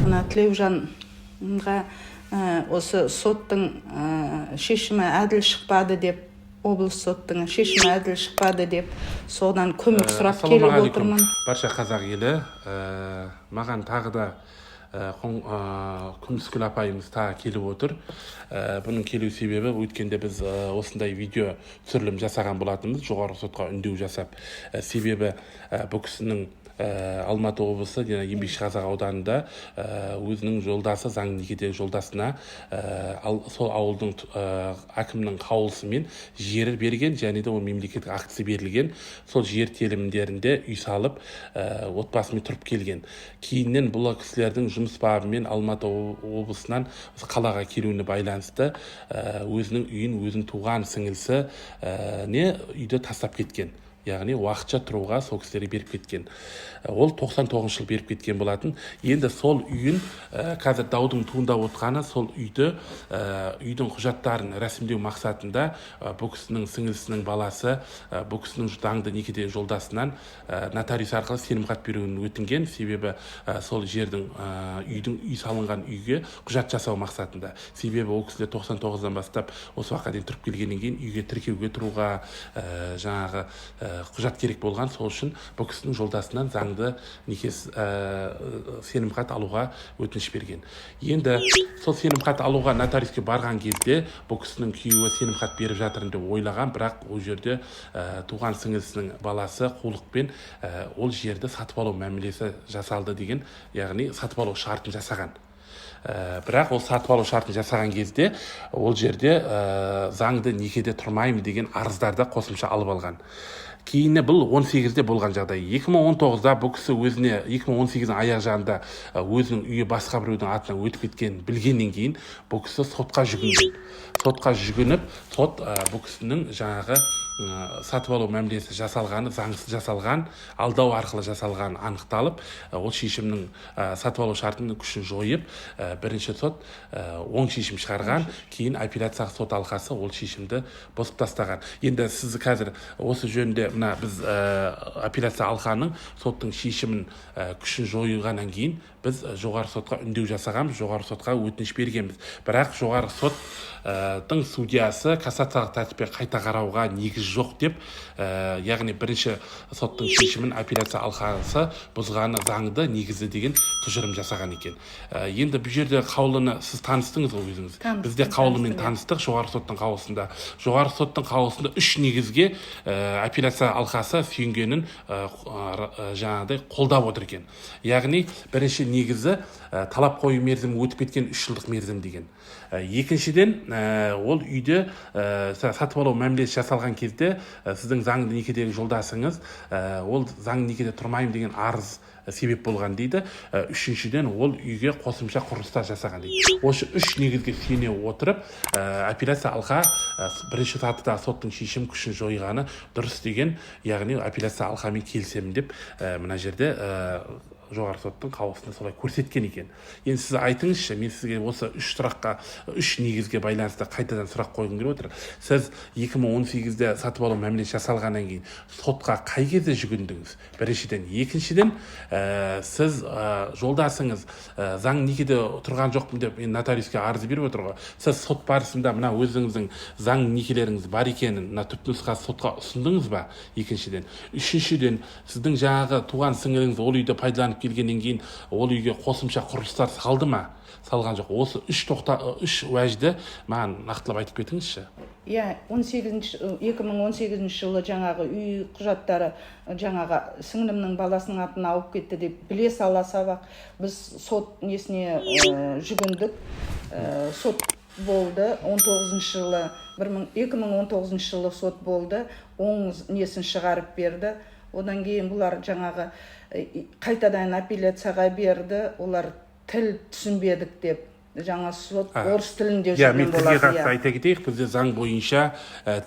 Мына Тілеужанға осы соттың шешімі әділ шықпады деп, облыс соттың шешімі әділ шықпады деп, содан көмек сұрап келіп Ассалаумағалейкум, отырмын. барша қазақ елі. Маған тағы да Күміскүл апайымыз тағы келіп отыр. Бұның келу себебі, өткенде біз осындай видео түсірілім жасаған болатынбыз, жоғарғы сотқа үндеу жасап. Себебі бұл кісінің Алматы облысы Еңбекшіқазақ ауданында өзінің жолдасы, заңды некедегі жолдасына ал, сол ауылдың әкімінің қаулысымен жері берген және де ол мемлекеттік актісі берілген. Сол жер телімдерінде үй салып, отбасымен тұрып келген. Кейіннен бұл кісілердің жұмыс бабымен Алматы облысынан осы қалаға келуіне байланысты өзінің үйін өзінің туған сіңілісі не үйді тастап кеткен, яғни уақытша тұруға сол кісілерге беріп кеткен. Ол 99 жылы беріп кеткен болатын. Енді сол үйін қазір даудың туындап отқаны, сол үйді үйдің құжаттарын рәсімдеу мақсатында бұл кісінің сіңілісінің баласы бұл кісінің заңды некедегі жолдасынан нотариус арқылы сенімхат беруін өтінген. Себебі сол жердің үйдің, үй салынған үйге құжат жасау мақсатында. Себебі ол кісілер 99-дан бастап осы уақытқа дейін тұрып келгеннен кейін үйге тіркеуге тұруға жаңағы құжат керек болған. Сол үшін бұл кісінің жолдасынан заңды некесі сенімхат алуға өтініш берген. Енді сол сенімхат алуға нотариуске барған кезде бұл кісінің күйеуі сенімхат беріп жатырмын деп ойлаған, бірақ ол жерде туған сіңілісінің баласы қулықпен ол жерді сатып алу мәмілесі жасалды деген, яғни сатып алу шартын жасаған. Бірақ ол сатып алу шартын жасаған кезде ол жерде заңды некеде тұрмаймын деген арыздарды қосымша алып алған. Кейіннен, бұл 18-де болған жағдай, 2019-да бұл кісі өзіне 2018-дің аяқ жағында өзінің үйі басқа біреудің атына өтіп кеткенін білгеннен кейін бұл кісі сотқа жүгінген. Сотқа жүгініп, сот бұл кісінің жаңағы сатып алу мәмілесі жасалғаны заңсыз жасалған, алдау арқылы жасалғаны анықталып, ол шешімнің сатып алу шартының күшін жойып, бірінші сот оң шешім шығарған. Кейін апелляциялық сот алқасы ол шешімді бұзып тастаған. Енді сіз қазір осы жөнінде, мына біз апелляция алқаның, соттың шешімін күшін жойғаннан кейін біз жоғары сотқа үндеу жасағанбыз, жоғары сотқа өтініш бергенбіз. Бірақ жоғары соттың судьясы кассациялық тәртіппен қайта қарауға негіз жоқ деп, яғни бірінші соттың шешімін апелляция алқасы бұзғаны заңды негізді деген тұжырым жасаған екен. Енді бұл жерде қаулыны сіз таныстыңыз ғой өзіңіз. Таныстым, Біз де қаулымен таныстым, иә. таныстық жоғары соттың қаулысында. Жоғары соттың қаулысында үш негізге апелляция алқасы сүйенгенін жаңағыдай қолдап отыр екен. Яғни бірінші негізі талап қою мерзімі өтіп кеткен, 3 жылдық мерзім деген. Екіншіден, ол үйде сатып алу мәмілесі жасалған кезде сіздің заңды некедегі жолдасыңыз ол заңды некеде тұрмаймын деген арыз себеп болған дейді. Үшіншіден, ол үйге қосымша құрылыстар жасаған дейді. Осы үш негізге сүйене отырып, апелляция алқа бірінші сатыдағы соттың шешім күшін жойғаны дұрыс деген, яғни апелляция алқамен келісемін деп мына жерде жоғары соттың қаулысында солай көрсеткен екен. Енді сіз айтыңызшы, мен сізге осы үш сұраққа, үш негізге байланысты қайтадан сұрақ қойғым келіп отыр. Сіз 2018-де сатып алу мәмілесі жасалғаннан кейін сотқа қай кезде жүгіндіңіз, біріншіден? Екіншіден, сіз жолдасыңыз заң некеде тұрған жоқпын деп енді нотариуске арыз беріп отыр ғой. Сіз сот барысында мына өзіңіздің заң некелеріңіз бар екенін, мына түпнұсқасы сотқа ұсындыңыз ба, екіншіден? Үшіншіден, сіздің жаңағы туған сіңіліңіз ол үйді пайдаланып келгеннен кейін ол үйге қосымша құрылыстар салды ма, салған жоқ? Осы үш тоқта, үш уәжді маған нақтылап айтып кетіңізші. Иә, 2018 жылы жаңағы үй құжаттары жаңағы сіңлімнің баласының атына ауып кетті деп біле сала сабақ біз сот несіне жүгіндік. Сот болды 19 жылы, 2019 жылы сот болды, оң несін шығарып берді. Одан кейін бұлар жаңағы қайтадан апелляцияға берді. Олар тіл түсінбедік деп Жаңа сот орыс тілінде Иә, мен жүрген тілге болатын. қатысты Иә. айта кетейік, бізде заң бойынша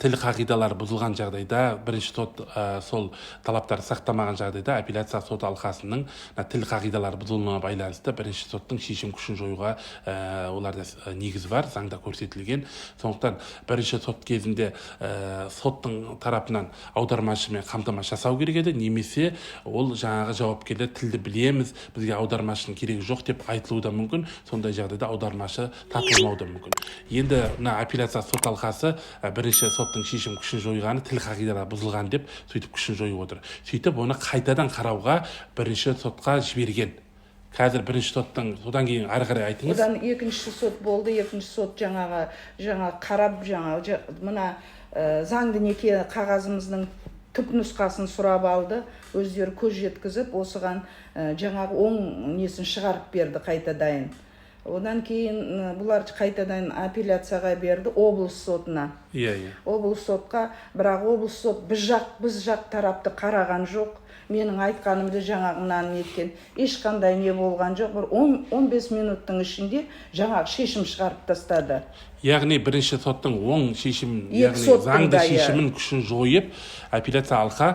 тіл қағидалары бұзылған жағдайда, бірінші сот сол талаптарды сақтамаған жағдайда, апелляция сот алқасының мына тіл қағидалары бұзылуына байланысты бірінші соттың шешім күшін жоюға оларда негіз бар, заңда көрсетілген. Сондықтан бірінші сот кезінде соттың тарапынан аудармашымен қамтамасыз жасау керек еді немесе ол жаңағы жауапкерлер тілді білеміз, бізге аудармашының керегі жоқ деп айтылуы да мүмкін. Сондай жағдайда аудармашы тартылмауы да мүмкін. Енді мына апелляция сот алқасы бірінші соттың шешім күшін жойғаны тіл қағидалары бұзылған деп, сөйтіп күшін жойып отыр. Сөйтіп оны қайтадан қарауға бірінші сотқа жіберген. Қазір бірінші соттың, содан кейін ары қарай айтыңыз. Одан екінші сот болды. Екінші сот жаңағы жаңа қарап, жаңа мына заңды неке қағазымыздың түп нұсқасын сұрап алды. Өздері көз жеткізіп, осыған жаңағы оң несін шығарып берді қайтадан. Одан кейін бұлар қайтадан апелляцияға берді облыс сотына. иә иә Облыс сотқа, бірақ облыс сот біз жақ тарапты қараған жоқ. Менің айтқанымды, жаңағы мынаны неткен ешқандай не болған жоқ. Бір 10-15 минуттың ішінде жаңағы шешім шығарып тастады. Яғни бірінші соттың оң шешім, Екі яғни соттың заңды да, иә. шешімін күшін жойып, апелляция алқа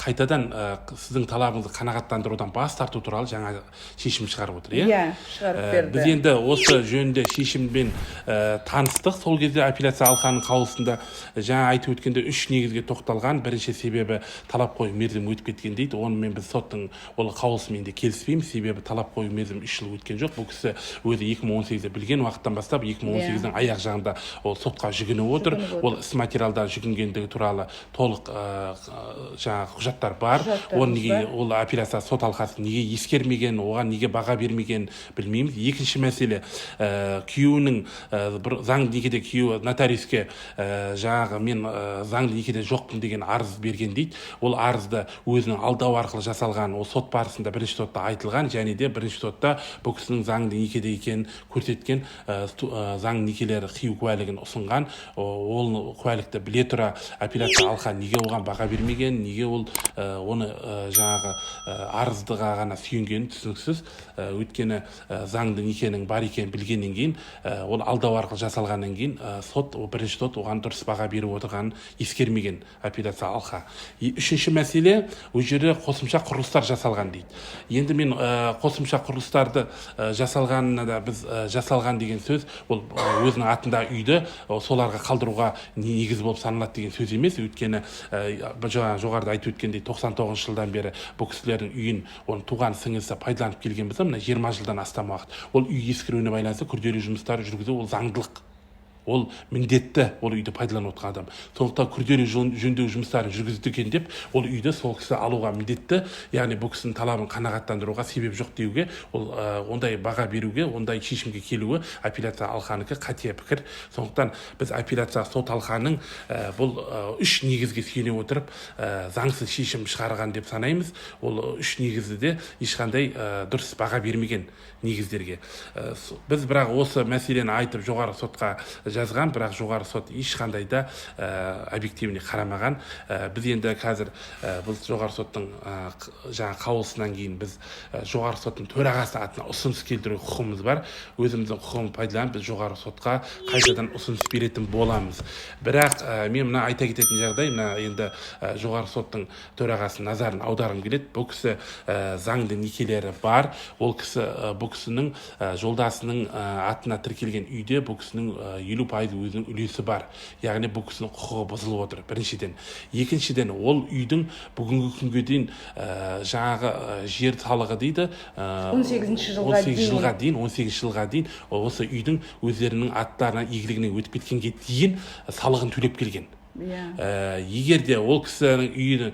қайтадан сіздің талабыңызды қанағаттандырудан бас тарту туралы жаңа шешім шығарып отыр, иә? Иә, шығарып берді. Біз енді осы жөнінде шешіммен таныстық. Сол кезде апелляция алқаның қаулысында жаңа айтып өткенде үш негізге тоқталған. Бірінші себебі, талап қою мерзімі өтіп кеткен дейді. Онымен біз соттың ол қаулысымен де келіспейміз, себебі талап қою мерзімі 3 жыл өткен жоқ. Бұл кісі өзі 2018-де білген уақыттан бастап, 2018-дің аяқ жағында ол сотқа жүгініп отыр. Жүгініп отыр. Ол іс материалда жүгінгендігі туралы толық жаңағы құжаттар бар. Құжаттарымыз Оны неге бар. ол апелляция сот алқасы неге ескермеген, оған неге баға бермеген, білмейміз. Екінші мәселе, күйеуінің бір заңды некеде күйеуі нотариуске жаңағы мен заңды некеде жоқпын деген арыз берген дейді. Ол арызды өзінің алдау арқылы жасалған, ол сот барысында бірінші сотта айтылған және де бірінші сотта бұл кісінің заңды некеде екенін көрсеткен заңды некелері қию куәлігін ұсынған. Ол куәлікті біле тұра апелляция алқа неге оған баға бермеген, неге ол оны жаңағы арыздыға ғана сүйенгені түсініксіз. Өйткені заңды некенің бар екенін білгеннен кейін, ол алдау арқылы жасалғаннан кейін, сот, бірінші сот оған дұрыс баға беріп отырғанын ескермеген апелляция алқа. И үшінші мәселе, ол жерде қосымша құрылыстар жасалған дейді. Енді мен қосымша құрылыстарды жасалғанына да біз жасалған деген сөз ол өзінің атында үйді соларға қалдыруға негіз болып саналады деген сөз емес. Өйткені жаңа жоғарыда айтып өткендей, 99 жылдан бері бұл кісілердің үйін оның туған сіңлісі пайдаланып келген болса, мына 20 жылдан астам уақыт ол үй ескіруіне байланысты күрделі жұмыстар жүргізу ол заңдылық, ол міндетті ол үйді пайдаланып отырған адам. Сондықтан күрделі жөндеу жұмыстарын жүргізді екен деп ол үйді сол кісі алуға міндетті, яғни бұл кісінің талабын қанағаттандыруға себеп жоқ деуге, ол ондай баға беруге, ондай шешімге келуі апелляция алқанікі қате пікір. Сондықтан біз апелляция сот алқаның бұл үш негізге сүйене отырып заңсыз шешім шығарған деп санаймыз. Ол үш негізді де ешқандай дұрыс баға бермеген негіздерге. Біз бірақ осы мәселені айтып жоғары сотқа жазған, бірақ жоғары сот ешқандай да объективіне қарамаған. Біз енді қазір бұл жоғары соттың жаңа қаулысынан кейін біз жоғары соттың төрағасы атына ұсыныс келтіру құқығымыз бар. Өзіміздің құқығымызды пайдаланып, біз жоғары сотқа қайтадан ұсыныс беретін боламыз. Бірақ мен мына айта кететін жағдай, мына енді жоғары соттың төрағасының назарын аударғым келеді. Бұл кісі заңды некелері бар, ол кісі бұл кісінің жолдасының атына тіркелген үйде бұл кісінің 50% өзінің үлесі бар, яғни бұл кісінің құқығы бұзылып отыр біріншіден. Екіншіден, ол үйдің бүгінгі күнге дейін жаңағы жер салығы дейді, 18 жылға 18 дейін. жылға дейін, 18 жылға дейін осы үйдің өздерінің аттарына, игілігіне өтіп кеткенге дейін салығын төлеп келген. Егер де ол кісінің үйін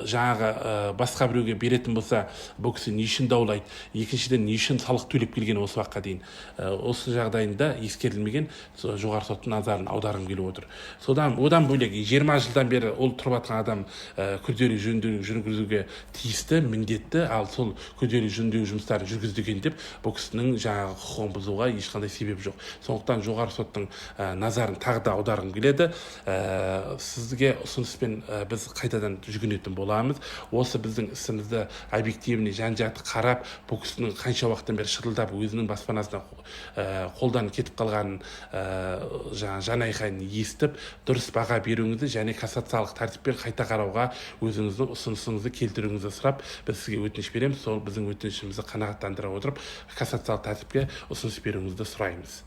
жаңағы басқа біреуге беретін болса, бұл кісі не үшін даулайды? Екіншіден, не үшін салық төлеп келген осы уақытқа дейін? Осы жағдайында ескерілмеген, жоғары соттың назарын аударғым келіп отыр. Содан одан бөлек, 20 жылдан бері ол тұрып жатқан адам күрделі жөндеу жүргізуге тиісті, міндетті, ал сол күрделі жөндеу жұмыстарын жүргізді екен деп бұл кісінің жаңағы құқығын бұзуға ешқандай себеп жоқ. Сондықтан жоғары соттың назарын тағы да аударғым келеді. Сізге ұсыныспен біз қайтадан жүгінетін боламыз. Осы біздің ісімізді объективный, жан жақты қарап, бұл кісінің қанша уақыттан бері шырылдап, өзінің баспанасына қолдан кетіп қалғанын, жаңа жан айқайын естіп, дұрыс баға беруіңізді және кассациялық тәртіппен қайта қарауға өзіңіздің ұсынысыңызды келтіруіңізді сұрап, біз сізге өтініш береміз. Сол біздің өтінішімізді қанағаттандыра отырып, кассациялық тәртіпке ұсыныс беруіңізді сұраймыз.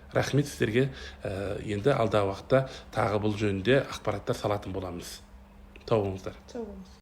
Рахмет сіздерге. Енді алдағы уақытта тағы бұл жөнінде ақпараттар салатын боламыз. Сау болыңыздар. Сау болыңыз.